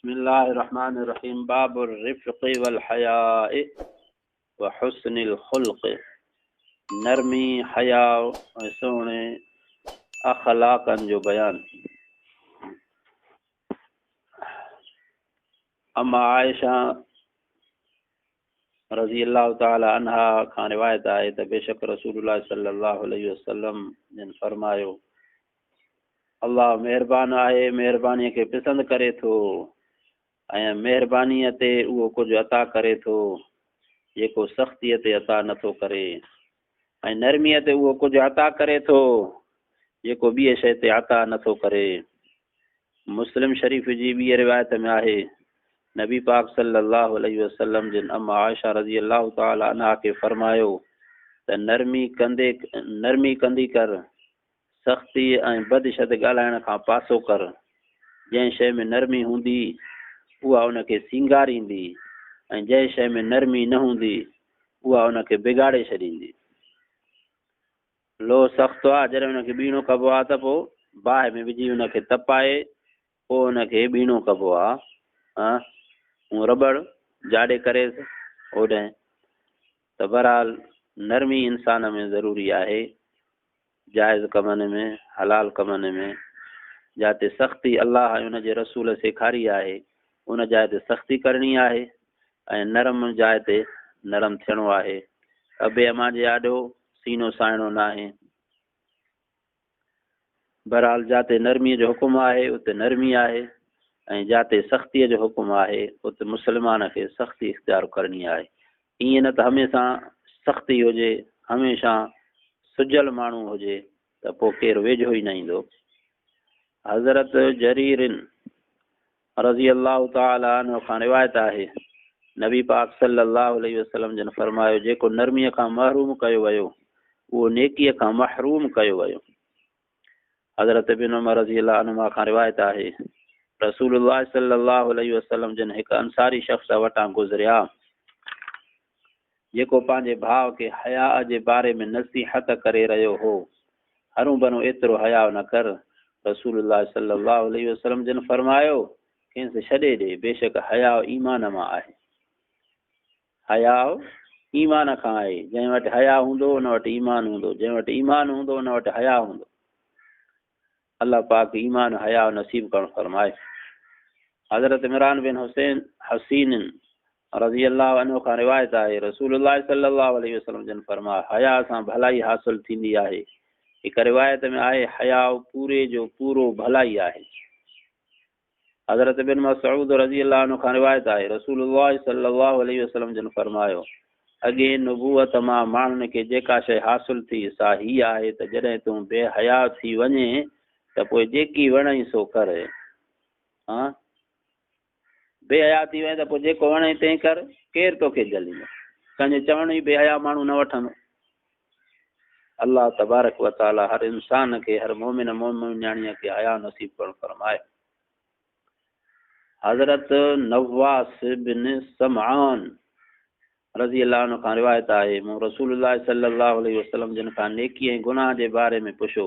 بسم الله الرحمن الرحيم باب الرفق والحياء وحسن الخلق نرمي، حياء ۽ سهڻي اخلاقن جو بيان. اما عائشه رضي الله تعالٰي عنها کان روايت آهي ته بيشڪ رسول الله صلي الله عليه وسلم جن فرمايو الله مهربان آهي، مهربانيء کي پسند ڪري ٿو ۽ مهربانيء تي اهو ڪجهه عطا ڪري ٿو، جيڪو سختيء تي عطا نه ٿو ڪري ۽ نرميء تي اهو ڪجهه عطا ڪري ٿو، جيڪو ٻيء شيء تي عطا نه ٿو ڪري. مسلم شريف جي ٻيء روايت ۾ آهي، نبي پاڪ صلّي اللّٰه عليه وسلّم جن ام عائشه رضي اللّٰه تعالٰي عنها کي فرمايو ته نرمي ڪندي نرمي ڪندي ڪر، سختيء ۽ بد شد ڳالهائڻ کان پاسو ڪر. جنهن شيء ۾ نرمي هوندي، اها ان کي سينگاريندي ۽ جنهن شيء ۾ نرمي نه هوندي، اها ان کي بگاڙي ڇڏيندي. لوهه سخت آ، جڏهن ان کي ٻيڻو ڪبو آ ته پوء باهه ۾ وجهي ان کي تپائي پوء ان کي ٻيڻو ڪبو آ. هون رٻڙ جاڏي ڪريس اوڏهن. ته بهرحال نرمي انسان ۾ ضروري آهي. جائز ڪمن ۾، حلال ڪمن ۾، جاتي سختي الله ۽ ان جي رسول سيکاري آهي، ان جاء تي سختي ڪرڻي آهي ۽ نرم جاء تي نرم ٿيڻو آهي. ابي امان جي آڏو سينو ساهڻو ناهي. بهرحال جاتي نرميء جو حڪم آهي، اتي نرمي آهي ۽ جاتي سختيء جو حڪم آهي، اتي مسلمان کي سختي اختيار ڪرڻي آهي. ائين نه ته هميشه سختي هجي، هميشه سجل ماڻهو هجي ته پوء ڪير ويجهو ئي نه ايندو. حضرت جرير رضي الله تعالٰي عنه کان روايت آهي، نبي پاڪ صلي الله عليه وسلم جن فرمايو، جيڪو نرميء کان محروم ڪيو ويو، اهو نيڪيء کان محروم ڪيو ويو. حضرت ابن عمر رضي الله عنهما کان روايت آهي، رسول الله صلي الله عليه وسلم جن هڪ انصاري شخص وٽان گذريا، جيڪو پنهنجي ڀاء کي حياء جي باري ۾ نصيحت ڪري رهيو هو، هرون ڀرون ايترو حياء نه ڪر، رسول الله صلي الله عليه وسلم جن فرمايو، کيس ڇڏي ڏي، بيشڪ حياء ايمان مان آهي. حياء ايمان کان آهي، جنهن وٽ حياء هوندو ان وٽ ايمان هوندو، جنهن وٽ ايمان هوندو ان وٽ حياء هوندو. الله پاڪ ايمان حياء نصيب ڪرڻ فرمائي. حضرت عمران بن حسين حسين رضي الله عنه کان روايت آهي، رسول الله صلي الله عليه وسلم جن فرمايو، حياء سان ڀلائي حاصل ٿيندي آهي. هڪ روايت ۾ آهي، حياء پوري جو پورو ڀلائي آهي. حضرت ابن مسعود رضي الله عنه کان روايت آهي، رسول الله صلي الله عليه وسلم جن فرمايو، اڳين نبوت مان ماڻهن کي جيڪا شيء حاصل ٿي سا هيء آهي ته جڏهن تون بي حياء ٿي وڃين ته پوء جيڪي وڻئي سو ڪر. ها بي حياء ٿي وڃين ته پوء جيڪو وڻئي تنهن ڪر، ڪير توکي جهليندو؟ ڪنهن جو چوڻ ئي بي حياء ماڻهو نه وٺندو. الله تبارڪ و تعالي هر انسان کي هر مؤمن مؤمنياڻيء کي حياء نصيب ڪرڻ فرمائي. حضرت نواس بن سمعان رضي الله عنه کان روايت آهي، مون رسول الله صلي الله عليه وسلم جن کان نيڪي ۽ گناهه جي باري ۾ پڇيو.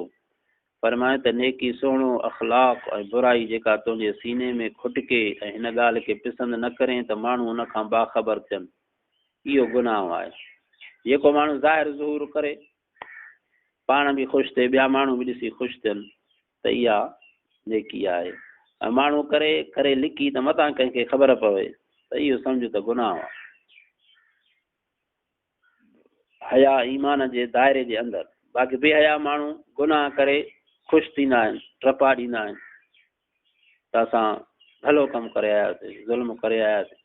فرمايو ته نيڪي سهڻو اخلاق ۽ برائي جيڪا تنهنجي سيني ۾ کٽڪي ۽ هن ڳالهه کي پسند نه ڪرين ته ماڻهو ان کان باخبر ٿين. اهو گناهه آهي. جيڪو ماڻهو ظاهر ظهور ڪري، پاڻ به خوش ٿئي، ٻيا ماڻهو به ڏسي خوش ٿين ته اها نيڪي آهي. ۽ ماڻهو ڪري ڪري لڪي ته متان ڪنهن کي خبر پوي ته اهو سمجهه ته گناهه آهي. حيا ايمان جي دائري جي اندر. باقي بي حيا ماڻهو گناهه ڪري خوش ٿيندا آهن، ٽپا ڏيندا آهن ته اسان ڀلو ڪم ڪري آياسين، ظلم ڪري آياسين.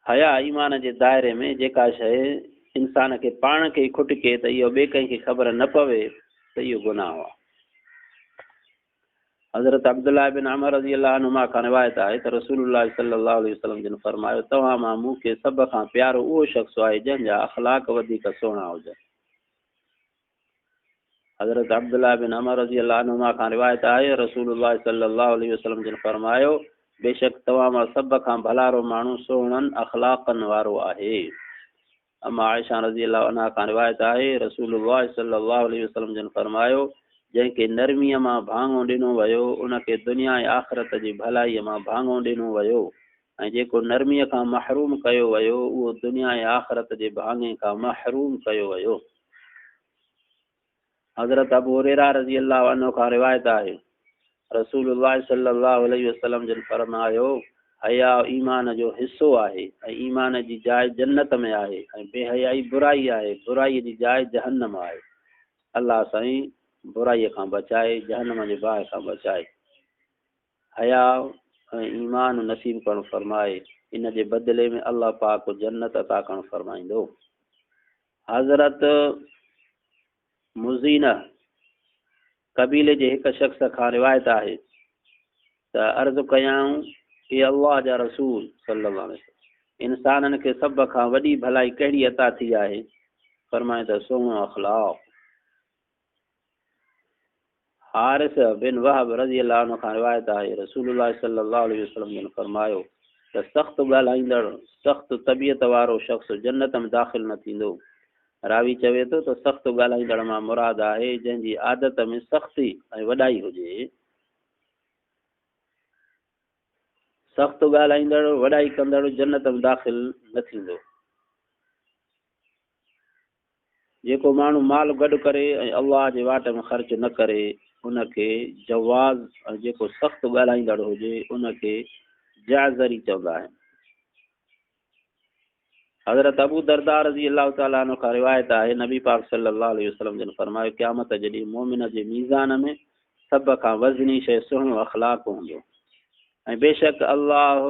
حيا ايمان جي دائري ۾ جيڪا شيء انسان کي پاڻ کي ئي کٽڪي ته اهو ٻئي ڪنهن کي خبر نه پوي ته اهو گناهه آهي. حضرت عبدالله بن عمر رضي الله عنهما کان روايت آهي ته رسول الله صلي الله عليه وسلم جن فرمايو، توهان مان مون کي سڀ کان پيارو اهو شخص آهي جنهن جا اخلاق وڌيڪ سهڻا هجن. حضرت عبدالله بن عمر رضي الله عنهما کان روايت آهي، رسول الله صلي الله عليه وسلم جن فرمايو، بيشڪ توهان مان سڀ کان ڀلارو ماڻهو سهڻن اخلاقن وارو آهي. اما عائشه رضي الله عنها کان روايت آهي، رسول الله صلي الله عليه وسلم جن فرمايو، جنهن کي نرميء مان ڀاڱو ڏنو ويو، ان کي دنيا ۽ آخرت جي ڀلائيء مان ڀاڱو ڏنو ويو ۽ جيڪو نرميء کان محروم ڪيو ويو، اهو دنيا ۽ آخرت جي ڀاڱي کان محروم ڪيو ويو. حضرت ابو هريره رضي الله عنه کان روايت آهي، رسول الله صلي الله عليه وسلم جن فرمايو، حياء ايمان جو حصو آهي ۽ ايمان جي جاء جنت ۾ آهي ۽ بي حيائي برائي آهي، برائيء جي جاء جهنم آهي. الله سائين برائيء کان بچائي، جهنم جي باهه کان بچائي. حياء ۽ ايمان نصيب ڪرڻ فرمائي، ان جي بدلي ۾ الله پاڪ جنت عطا ڪرڻ فرمائيندو. حضرت مزينه قبيلي جي هڪ شخص کان روايت آهي ته عرض ڪيائون، اي الله جا رسول صلي الله عليه وسلم! انسانن کي سڀ کان وڏي ڀلائي ڪهڙي عطا ٿي آهي؟ فرمايائون ته سهڻو اخلاق. حارث بن وهب رضي الله عنه کان روايت آهي، رسول الله صلي الله عليه وسلم جن فرمايو ته سخت ڳالهائيندڙ، سخت طبيعت وارو شخص جنت ۾ داخل نه ٿيندو. راوي چوي ٿو ته سخت ڳالهائيندڙ مان مراد آهي جنهن جي عادت ۾ سختي ۽ وڏائي هجي. سخت ڳالهائيندڙ، وڏائي ڪندڙ جنت ۾ داخل نه ٿيندو. جيڪو ماڻهو مال گڏ ڪري ۽ الله جي واٽ ۾ خرچ نه ڪري، ان کي جواز ۽ جيڪو سخت ڳالهائيندڙ هجي، ان کي جعزري چوندا آهن. حضرت ابو درداء رضي الله تعالٰي عنه کان روايت آهي، نبي پاڪ صلي الله عليه وسلم جن فرمايو، قيامت جي ڏينهن مؤمن جي ميزان ۾ سڀ کان وزني شيء سهڻو اخلاق هوندو ۽ بيشڪ الله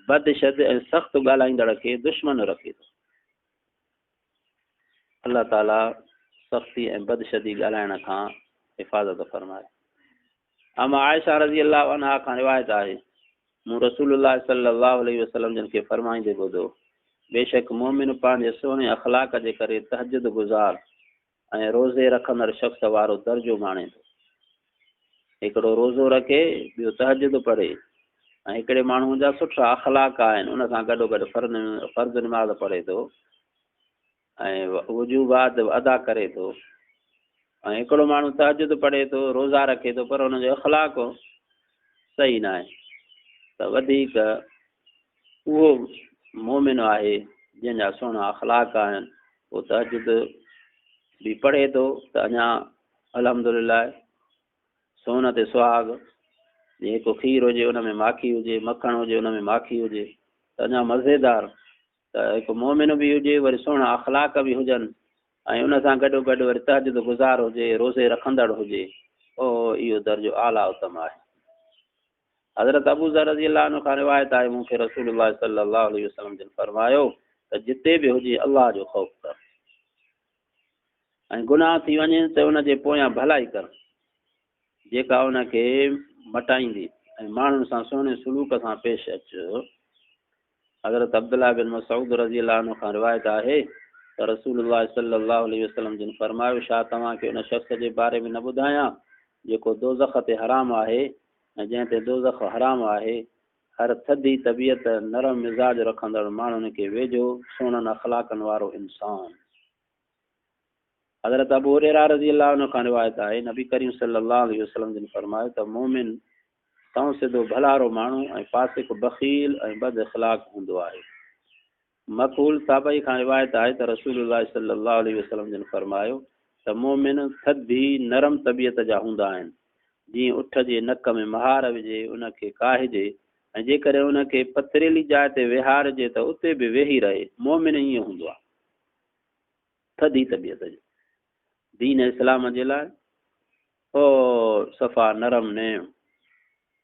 بد شد ۽ سخت ڳالهائيندڙ کي دشمن رکي ٿو. الله تعالي سختي ۽ بدشدي ڳالهائڻ کان حفاظت فرمائي. اما عائشه رضي الله عنها کان روايت آهي، مون رسول الله صلي الله عليه وسلم جن کي فرمائيندي ٻڌو، بيشڪ مؤمن پنهنجي سهڻي اخلاق جي ڪري تهجد گذار ۽ روزي رکندڙ شخص وارو درجو ماڻي ٿو. هڪڙو روزو رکي، ٻيو تهجد پڙهي ۽ هڪڙي ماڻهوء جا سٺا اخلاق آهن، ان سان گڏوگڏ فرض نماز پڙهي ٿو ۽ وجوبات ادا ڪري ٿو ۽ هڪڙو ماڻهو تهجد پڙهي ٿو، روزا رکي ٿو پر ان جو اخلاق صحيح ناهي ته وڌيڪ اهو مؤمن آهي جنهن جا سهڻا اخلاق آهن، اهو تهجد به پڙهي ٿو ته اڃا الحمدلله سون تي سهاڳ، جيئن هڪ کير هجي ان ۾ ماکي هجي، مکڻ هجي ان ۾ ماکي هجي ته اڃا مزيدار ته هڪ مؤمن به هجي وري سهڻا اخلاق به هجن ۽ ان سان گڏو گڏ وري تهجد گذار هجي، روزي رکندڙ هجي، اهو درجو اعليٰ اتم آهي. حضرت ابو ذر رضي الله عنه کان روايت آهي مون کي رسول الله صلي الله عليه وسلم جن فرمايو ته جتي به هجين الله جو خوف ڪر ۽ گناهه ٿي وڃي ته ان جي پويان ڀلائي ڪر جيڪا ان کي مٽائيندي ۽ ماڻهن سان سهڻي سلوڪ سان پيش اچ. حضرت عبدالله بن مسعود رضي الله عنه کان روايت آهي ته رسول الله صلي الله عليه وسلم جن فرمايو، ڇا توهان کي ان شخص جي باري ۾ نه ٻڌايان جيڪو دوزخ تي حرام آهي ۽ جنهن تي دوزخ حرام آهي؟ هر ٿڌي طبيعت، نرم مزاج رکندڙ ماڻهن کي ويجهو، سهڻن اخلاقن وارو انسان. حضرت ابو هريره رضي الله عنه کان روايت آهي، نبي ڪريم صلي الله عليه وسلم جن فرمايو ته مؤمن سنئون سڌو ڀلارو ماڻهو ۽ فاسق بخيل ۽ بد اخلاق هوندو آهي. مڪحول تابعي کان روايت آهي ته رسول الله صلي الله عليه وسلم جن فرمايو ته مؤمن ٿڌي نرم طبيعت جا هوندا آهن، جيئن اٺ جي نڪ ۾ مهار وجهي ان کي ڪاهجي ۽ جيڪڏهن ان کي پٿريلي جاء تي ويهارجي ته اتي به ويهي رهي، مؤمن ائين هوندو آهي. ٿڌي طبيعت جو دين اسلام جي لاء او صفا نرم نيم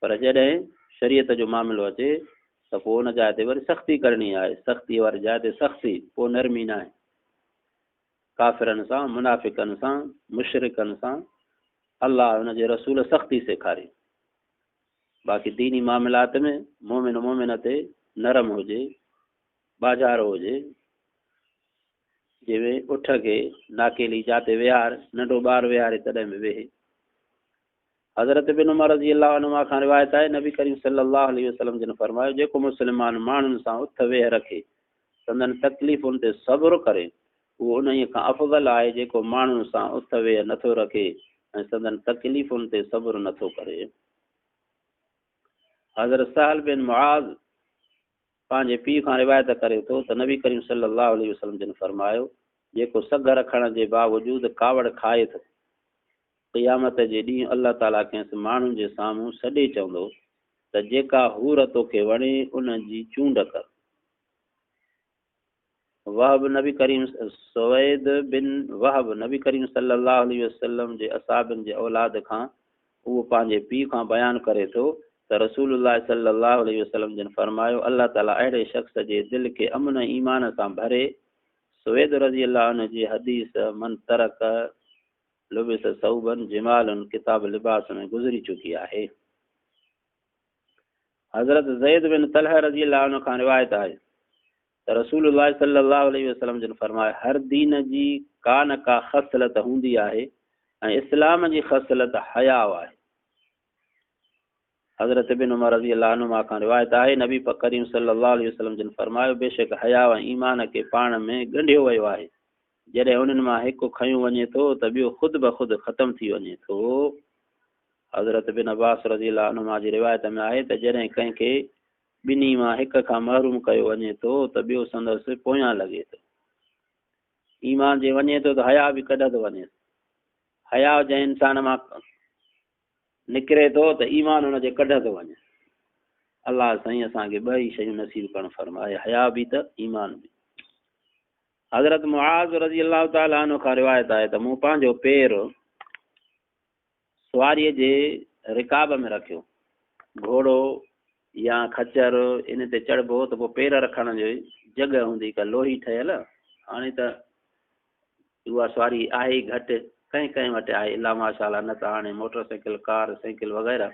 پر جڏهن شريعت جو معاملو اچي ته پوء ان جاء تي وري سختي ڪرڻي آهي سختي واري جاء تي سختي پوء نرمي ناهي ڪافرن سان منافقن سان مشرڪن سان الله ان جي رسول سختي سيکاري باقي ديني معاملات ۾ مومن مومن تي نرم هجي ٻاجهارو هجي جيوين اٺ کي ناڪيلي جاتي ويهار، ننڍو ٻار ويهاري تڏهن به ويهي. حضرت ابن عمر رضي الله عنهما کان روايت آهي، نبي ڪريم صلي الله عليه وسلم جن فرمايو، جيڪو مسلمان ماڻهن سان اٿ ويهه رکي، سندن تڪليفن تي صبر ڪري اهو انهيء کان افضل آهي جيڪو ماڻهن سان اٿ ويهه نٿو رکي ۽ سندن تڪليفن تي صبر نٿو ڪري. حضرت سهل بن معاذ پنهنجي پيء کان روايت ڪري ٿو ته نبي ڪريم صلي الله عليه وسلم جن فرمايو، جيڪو سگهه رکڻ جي باوجود ڪاوڙ کائي ٿو، قيامت جي ڏينهن الله تعاليٰ کيس ماڻهن جي سامهون سڏي چوندو ته جيڪا حور توکي وڻي ان جي چونڊ ڪر. وهب نبي ڪريم سويد بن وهب نبي ڪريم صلي الله عليه وسلم جي اصحابن جي اولاد کان اهو پنهنجي پيء کان بيان ڪري ٿو ته رسول الله صلي الله عليه وسلم جن فرمايو، الله تعاليٰ اهڙي شخص جي دل کي امن ۽ ايمان سان ڀري سويد رضي الله عنه جي حديث من ترڪ لبس ثوبا جمال ڪتاب لباس ۾ گذري چڪي آهي. حضرت زيد بن طلحه رضي الله عنه کان روايت آهي ته رسول الله صلي الله عليه وسلم جن فرمايو، هر دين جي ڪا نه ڪا خصلت هوندي آهي ۽ اسلام جي خصلت حياء آهي. حضرت ابن عمر رضي الله عنهما کان روايت آهي، نبي ڪريم صلي الله عليه وسلم جن فرمايو، بيشڪ حياء ۽ ايمان کي پاڻ ۾ ڳنڍيو ويو آهي، جڏهن انهن مان هڪ کنيو وڃي ٿو ته ٻيو خود بخود ختم ٿي وڃي ٿو. حضرت ابن عباس رضي الله عنهما جي روايت ۾ آهي ته جڏهن ڪنهن کي ٻنهي مان هڪ کان محروم ڪيو وڃي ٿو ته ٻيو سندس پويان لڳي ٿو. ايمان جي وڃي ٿو ته حياء به ڪڍ ٿو وڃيس. حياء جنهن انسان مان نڪري ٿو ته ايمان ان جي ڪڍ ٿو وڃي. الله سائين اسان کي ٻئي شيون نصيب ڪرڻ فرمائي، حياء به ته ايمان به. حضرت معاذ رضي الله تعالٰي عنه کان روايت آهي ته مون پنهنجو پير سواريء جي رڪاب ۾ رکيو. گهوڙو يا خچر ان تي چڙهبو ته پوء پير رکڻ جي جڳهه هوندي هڪ لوهي ٺهيل. هاڻي ته اها سواري آهي ئي گهٽ، ڪنهن ڪنهن وٽ آهي الا ماشاء الله، نه ته هاڻي موٽر سائيڪل، ڪار، سائيڪل وغيره.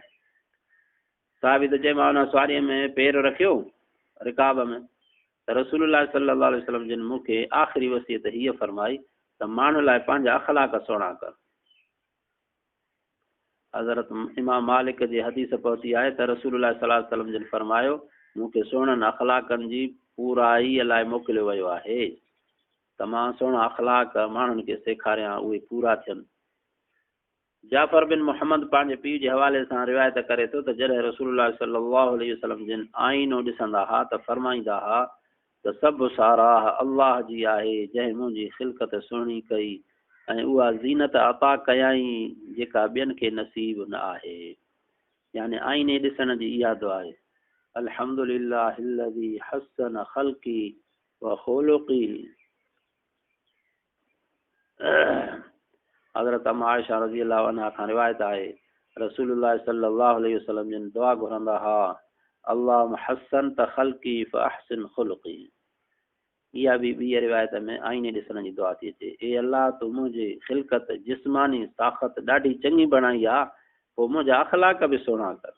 صحابي ته چئي مان ان سواريء ۾ پير رکيو رڪاب ۾ ته رسول الله صلي الله عليه وسلم جن مون کي آخري وصيت هيء فرمائي ته ماڻهن لاء پنهنجا اخلاق سهڻا ڪر. حضرت امام مالڪ جي حديث پهتي آهي ته رسول الله صلي الله عليه وسلم جن فرمايو، مون کي سهڻن اخلاقن جي پورائيء لاء موڪليو ويو آهي ته مان سهڻا اخلاق ماڻهن کي سيکاريان اهي پورا ٿين. جعفر بن محمد پنهنجي پيء جي حوالي سان روايت ڪري ٿو ته جڏهن رسول الله صلي الله عليه وسلم جن آئينو ڏسندا ها ته فرمائيندا ها ته سڀ ساراهه الله جي آهي جنهن منهنجي خلقت سهڻي ڪئي ۽ اها زينت عطا ڪيائين جيڪا ٻين کي نصيب نه آهي. يعني آئيني ڏسڻ جي اها دعا آهي، الحمد لله الذي حسن خلقي وخلقي. حضرت ام عائشه رضي الله عنها کان روايت آهي، رسول الله صلي الله عليه وسلم جن دعا گهرندا ها، اللهم حسنت خلقي فاحسن خلقي. اها به ٻيء روايت ۾ آئيني ڏسڻ جي دعا ٿي اچي، اي الله تو منهنجي خلقت، جسماني ساخت، ڏاڍي چڱي بڻائي آ، پوء منهنجا اخلاق به سهڻا ڪر.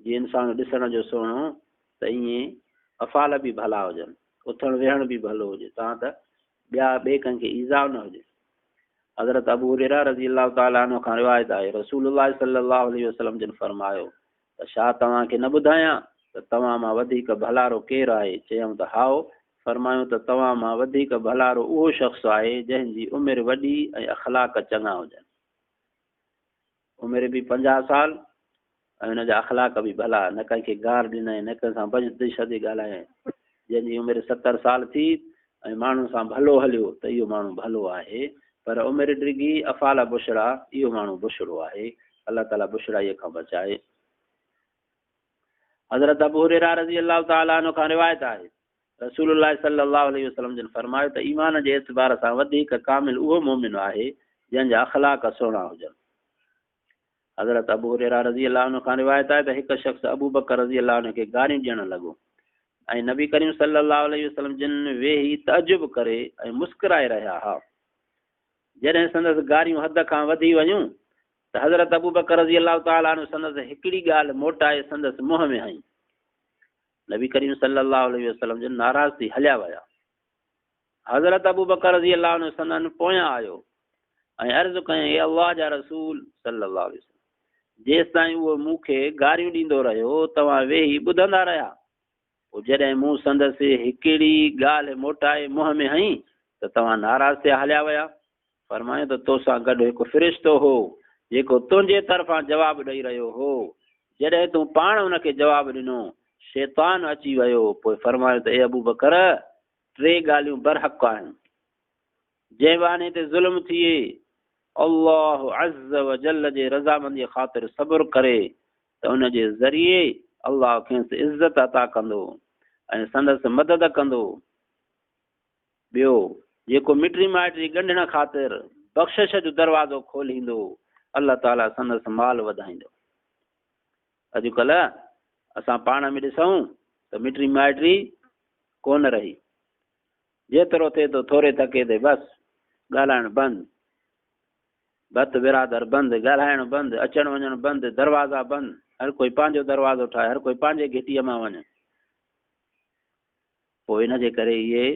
جي انسان ڏسڻ جو سهڻو ته ائين افعال به ڀلا هجن، اٿڻ ويهڻ به ڀلو هجي تان ته ٻيا ٻئي ڪنهن کي ايذاء نه هجي. حضرت ابو هريره رضي الله تعالٰي عنه کان روايت آهي، رسول الله صلي الله عليه وسلم جن فرمايو ته ڇا توهان کي نه ٻڌايان ته توهان مان وڌيڪ ڀلارو ڪير آهي؟ چيائون ته هائو، فرمايو ته توهان مان وڌيڪ ڀلارو اهو شخص آهي جنهن جي عمر وڏي ۽ اخلاق چڱا هجن. عمر به 50 سال ۽ ان جا اخلاق به ڀلا، نه ڪنهن کي گار ڏنائين، نه ڪنهن سان بد شدي ڳالهايائين. جنهن جي عمر 70 سال ٿي ۽ ماڻهن سان ڀلو هليو ته اهو ماڻهو ڀلو آهي، پر عمر ڊگهي، افعال بڇڙا، اهو ماڻهو بڇڙو آهي. الله تعاليٰ بڇڙائيء کان بچائي. حضرت ابو هريره رضي الله تعاليٰ عنه کان روايت آهي، رسول الله صلي الله عليه وسلم جن فرمايو ته ايمان جي اعتبار سان وڌيڪ ڪامل اهو مؤمن آهي، جنهن جا اخلاق سهڻا هجن. حضرت ابو هريره رضي الله عنه کان روايت آهي ته هڪ شخص ابوبڪر رضي الله عنه کي گاريون ڏيڻ لڳو ۽ نبي ڪريم صلي الله عليه وسلم جن ويهي تعجب ڪري ۽ مسڪرائي رهيا ها. جڏهن سندس گاريون حد کان وڌي ويون ته حضرت ابوبڪر رضي الله تعالٰي عنه سندس هڪڙي ڳالهه موٽائي سندس منهن ۾ هنئي. نبي ڪريم صلي الله عليه وسلم جن ناراض ٿي هليا ويا. حضرت ابوبڪر رضي الله عنه سندن پويان آيو ۽ عرض ڪيائين، اي الله جا رسول صلي الله عليه وسلم! جيستائين اهو مون کي گاريون ڏيندو رهيو، توهان ويهي ٻڌندا رهيا. پوء جڏهن مون سندس هڪڙي ڳالهه موٽائي منهن ۾ هنئي ته توهان ناراض ٿيا هليا ويا. فرمايو ته توسان گڏ هڪ فرشتو هو جيڪو تنهنجي طرفان جواب ڏئي رهيو هو. جڏهن تون پاڻ ان کي جواب ڏنو، شيطان اچي ويو. پوء فرمايو ته اي ابوبڪر! ٽي ڳالهيون برحق آهن. جنهن ٻانهي تي ظلم ٿئي، الله عزّ وجلّ جي رضامنديء خاطر صبر ڪري ته ان جي ذريعي الله کيس عزت عطا ڪندو ۽ سندس مدد ڪندو. ٻيو، جيڪو مٽي مائٽي ڳنڍڻ خاطر بخشش جو دروازو کوليندو، الله تعاليٰ سندس مال وڌائيندو. اڄڪلهه اسان پاڻ ۾ ڏسون ته مٽي مائٽي ڪونه رهي. جيترو ٿئي ٿو ٿوري ٿڪي تي بس، ڳالهائڻ بند. ڀت برادر بند، ڳالهائڻ بند، اچڻ وڃڻ بند، دروازا بند، هر ڪوئي پنهنجو دروازو ٺاهي، هر ڪوئي پنهنجي گهٽيء مان وڃي. پوء ان جي ڪري اهي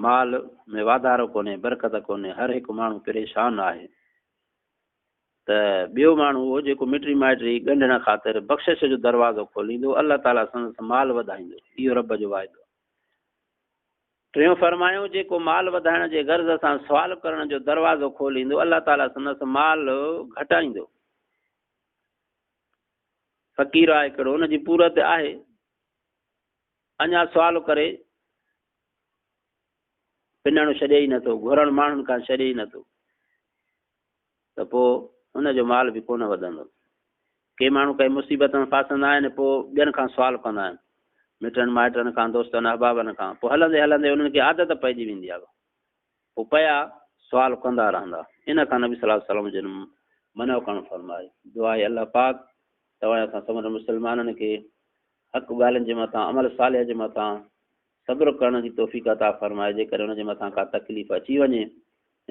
مال ۾ واڌارو ڪونهي، برڪت ڪونهي، هر هڪ ماڻهو پريشان آهي. ته ٻيو ماڻهو اهو جيڪو مٽي مائٽي ڳنڍڻ خاطر بخشش جو دروازو کوليندو، الله تعاليٰ سندس مال وڌائيندو. اهو رب جو واعدو آهي. ٽيون فرمايو، جيڪو مال وڌائڻ جي غرض سان سوال ڪرڻ جو دروازو کوليندو، الله تعاليٰ سندس مال گهٽائيندو. فقير آهي هڪڙو، ان جي پورت آهي، اڃا سوال ڪري پنڻ ڇڏي ئي نٿو، گهرڻ ماڻهن کان ڇڏي ئي نٿو، ته پوء ان جو مال به ڪونه وڌندو. ڪي ماڻهو ڪنهن مصيبت ۾ ڦاسندا آهن، پوء ٻين کان سوال ڪندا آهن، مٽن مائٽن کان، دوستن احبابن کان، پوء هلندي هلندي انهن کي عادت پئجي ويندي آهي، پوء پيا سوال ڪندا رهندا. ان کان نبي صلي الله عليه وسلم جن منع ڪرڻ فرمائي. دعا آهي الله پاڪ توهان ۽ اسان سمورن مسلمانن کي حق ڳالهين جي مٿان عمل صالح جي مٿان صبر ڪرڻ جي توفيق عطا فرمائي جيڪڏهن ان جي مٿان ڪا تڪليف اچي وڃي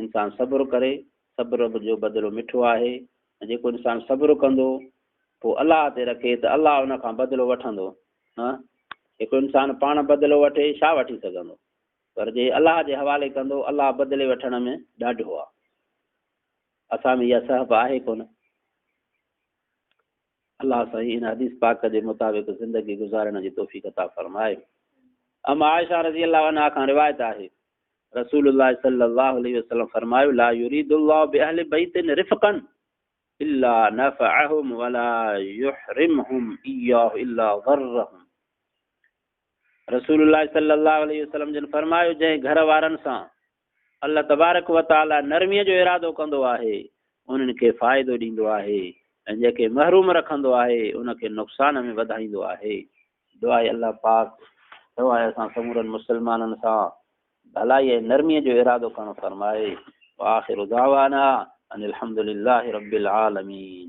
انسان صبر ڪري صبر جو بدلو مٺو آهي ۽ جيڪو انسان صبر ڪندو پوء الله تي رکي ته الله ان کان بدلو وٺندو ها هڪ انسان پاڻ بدلو وٺي ڇا وٺي سگهندو پر جي الله جي حوالي ڪندو الله بدلي وٺڻ ۾ ڏاڍو آهي اسان ۾ اها سهپ آهي ڪونه الله سائين ان حديث پاڪ جي مطابق زندگي گذارڻ جي توفيق عطا فرمائي. ام عائشه رضي الله عنها کان روايت آهي رسول الله صلي الله عليه وسلم فرمايو لا يريد الله باهل بيت رفقا الا نفعهم ولا يحرمهم اياه الا ضرهم. رسول الله صلي الله عليه وسلم جن فرمايو جنهن گهر وارن سان الله تبارڪ و تعاليٰ نرميء جو ارادو ڪندو آهي، انهن کي فائدو ڏيندو آهي ۽ جنهن کي محروم رکندو آهي، ان کي نقصان ۾ وڌائيندو آهي. دعا آهي الله پاڪ توهان ۽ اسان سمورن مسلمانن سان ڀلائي ۽ نرميء جو ارادو ڪرڻ فرمائي. وآخر دعوانا ان الحمد لله رب العالمين.